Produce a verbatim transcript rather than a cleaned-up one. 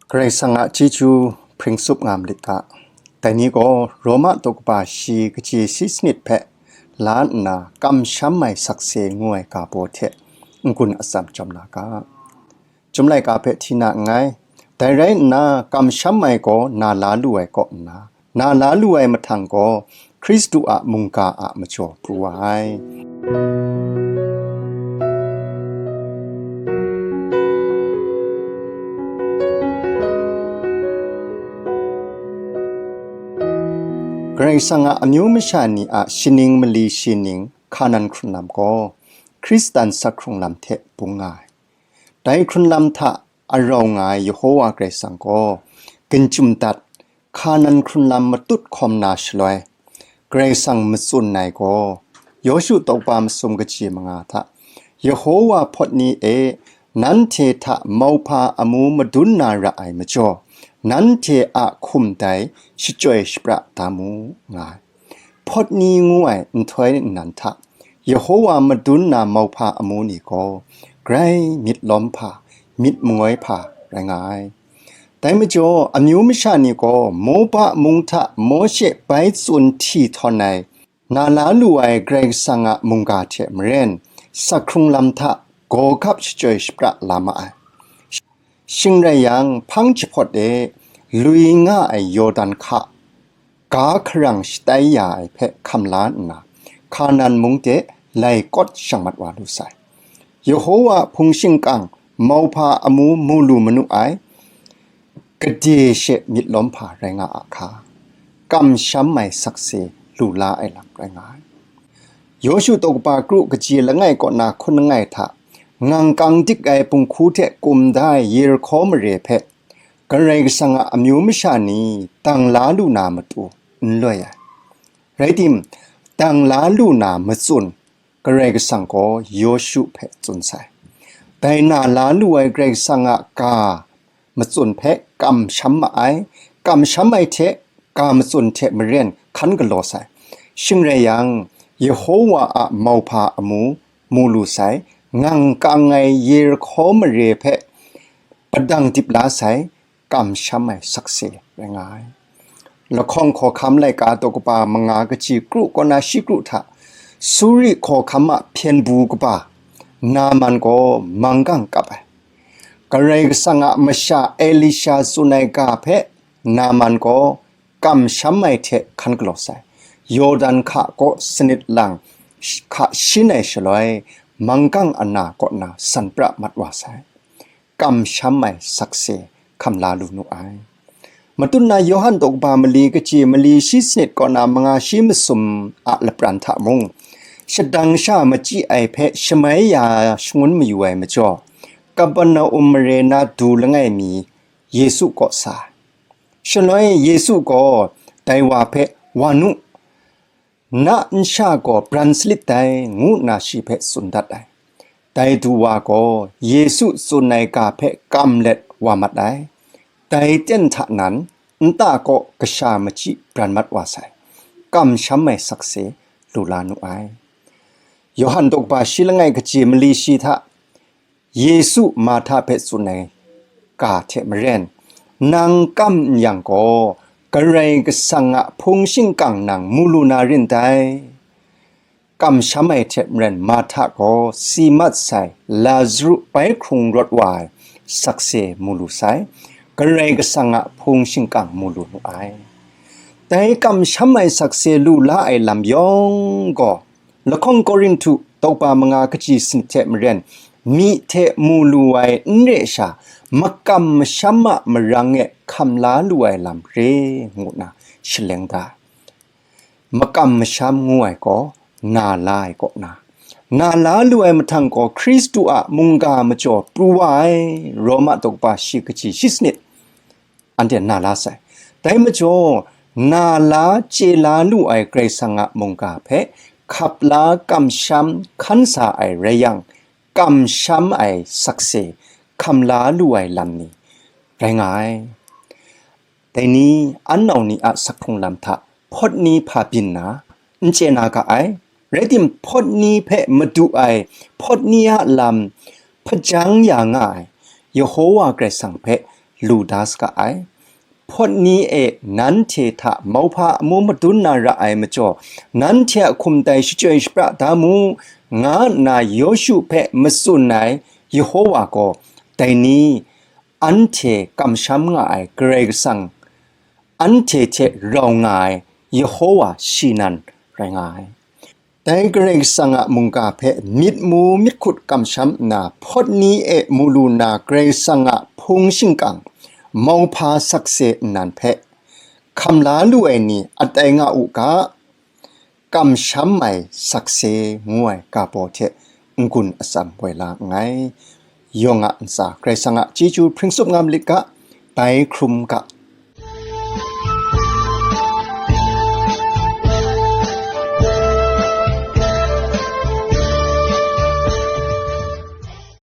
Karai Kasang a chyeju hpring tsup nga malit ga. Dai ni gaw Roma daw kaba shi kaji shi sanit hpe la nna kamsham ai sakse ngu ai ga baw hte n-gun atsam chyawm na ga. Chyum laika hpe hti na nngai. Dai rai nna, kamsham ai gaw na la lu ai kaw nna, na la lu ai mahtang gaw Hkristu a mungga a majaw pru wa ai. Karai Kasang a amyu masha ni a shaning mali shi ning hka nan hkrun lam gaw, Hkristan sak hkrung lam hte bung nga ai. Dai hkrun lam hta arau nga ai Yehova Karai Kasang gaw, ginjum dat, hka nan hkrun lam matut hkawm na shaloi, Karai Kasang matsun ai gaw, Yawshu daw kaba masum kaji manga hta, Yehova hpawt ni e, nanhte hta mauhpa amu madun na ra ai majaw, nanhte a hkum dai shachyoi shapra da mu, nga ai. Hpawt ni ngu ai nhtoi nnan hta, Yehova madun na mauhpa amu ni gaw, grai myit lawm hpa, myit mangoi hpa rai nga ai. Dai majaw, amyu masha ni gaw Moba mung hta Mawshe bai tsun hti htawn ai, na la lu ai Karai Kasang a mungga hte maren, sak hkrung lam hta gaw gap shachyoi shapra la ma ai. Shing rai yang, hpang jahpawt e, lui nga ai Yawdan hka, ga hkarang shatai ya ai hpe hkam la nna, Hkanan mung de lai kawt shang mat wa lu sai. Yehova hpung shingkang mauhpa amu mu lu manu ai, gade she myit lawm hpa rai nga a hka, kamsham ai sakse lu la ai lam rai nga ai. Yawshu daw kaba kru kaji langai kaw na hkun langai hta, ngang kang dik ai punghku hte kum da ai Yerihko mare hpe, Karai Kasang a amyu masha ni dang la lu na matu n loi ai. Rai tim, dang la lu na matsun Karai Kasang gaw Yawshu hpe tsun sai. Dai na la lu ai Karai Kasang a ga matsun hpe kamsham ma ai, kamsham ai hte ga matsun hte maren hkan galaw sai. Shing rai yang, Yehova a mauhpa amu mu lu sai, ngang kang ai Yerihko mare hpe padang dip la sai, kamsham ai sakse rai nga ai. Lahkawng hkawhkam laika daw kaba manga kaji kru kaw na shi kru hta, Suri hkawhkam a hpyen bu kaba Naman gaw manggang kap ai. Karai Kasang a masha Elisha tsun ai ga hpe Naman gaw kamsham ai hte hkan galaw sai. Yawdan hka kaw sanit lang hka shin ai shaloi, manggang ana kaw na san pra mat wa sai. Kamsham ai sakse hkam la lu nu ai. Matut na Yawhan daw kaba mali kaji mali shi sanit kaw na manga shi masum a lapran hta mung, shadang sha machyi ai hpe shamai ya shangun mayu ai majaw, Kapernaum mare na du langai mi Yesu kaw sa ai. Shaloi Yesu gaw dai wa hpe, "Wa nu, na nsha gaw bran salit dai," ngu nna shi hpe tsun dat ai. Dai du wa gaw Yesu tsun ai ga hpe kam let wa mat ai. Dai ten hta nan, nta kaw kasha machyi bran mat wa sai. Kamsham ai sakse lu la nu ai. Yawhan daw kaba shi langai kaji mali shi hta, Yesu Marhta hpe tsun ai ga hte maren, nang kam n yang gaw, Karai Kasang a hpung shingkang nang mu lu na rin dai. Kamsham ai hte maren Marhta gaw si mat sai, Lazaru bai hkrung rawt wa ai sakse mu lu sai, Karai Kasang a hpung shingkang mu lu nu ai. Dai kamsham ai sakse lu la ai lam yawng gaw, Lahkawng Korinhtu daw kaba manga kaji sanit hte maren, myi hte mu lu ai n re sha, makam masham a marang e hkam la lu ai lam re ngu nna shaleng da ai. Makam masham ngu ai gaw, na la ai kaw na, na la lu ai mahtang gaw Hkristu a mungga majaw pru wa ai, Roma daw kaba shi kaji shi sanit, anhte na la sai. Dai majaw, na la chye la lu ai Karai Kasang a mungga hpe hkap la kamsham hkan sa ai rai yang, kamsham ai sakse hkam la lu ai lam ni rai nga ai. Dai ni, an nau ni a sak hkrung lam hta hpawt ni hpa byin na, n chye na ga ai. Rai tim, hpawt ni hpe madu ai, hpawt ni a lam hpajang ya nga ai Yehova Karai Kasang hpe lu da saga ai. Hpawt ni e nanhte hta mauhpa amu madun na ra ai majaw, nanhte a hkum tai shachyoi shapra da mu, nga nna Yawshu hpe matsun ai Yehova gaw, dai ni, anhte kamsham nga ai Karai Kasang, anhte hte rau nga ai Yehova shi nan rai nga ai. Dai Karai Kasang a mungga hpe myit mu myit hkut kamsham nna, hpawt ni e mu lu na Karai Kasang a hpung shingkang mauhpa sakse nnan hpe hkam la lu ai ni atai nga u ga, kamsham ai sakse ngu ai ga baw hte n-gun atsam woi la nngai. Yawng a ntsa Karai Kasang a chyeju hpring tsup nga malit ga, bai hkrum ga